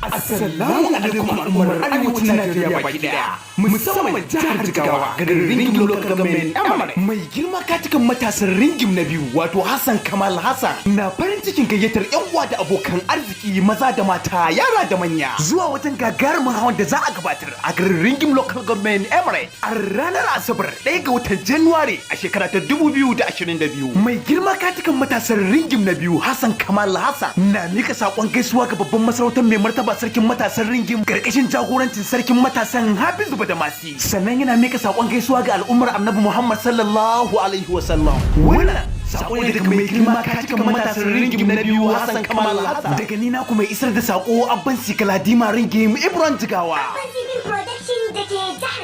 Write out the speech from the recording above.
Assalamu alaikum, al'ummar arewacin Najeriya baki daya, musamman jihar Jigawa, garin Ringim Local Government Emirate. Mai girma katikan matasan Ringim na biyu, wato Hassan Kamal Hassan, na farin cikin gayyatar yan uwa da abokan arziki, maza da mata, yara da manya, zuwa wajen gagarumin hawan da za a gabatar a garin Ringim Local Government Emirate a ranar Asabar 1 ga watan January a shekara ta 2022. Mai girma katikan matasan Ringim na biyu Hassan Kamal Hassan na mika sakon gaisuwa ga babban masarautar mai martaba sarkin matasan Ringim, karkashin jagorancin sarkin matasan Hafizu Badamasi. Sannan yana mika sakon gaisuwa ga al'ummar Annabi Muhammad sallallahu alaihi wasallam. Wannan sako ne daga mai girma katikan matasan Ringim na biyu Hassan Kamal Hassan, daga ni naku mai isar da sako, Abban Sikaladima Ringim, Ibran Jigawa. Abban TV Production da ke jihar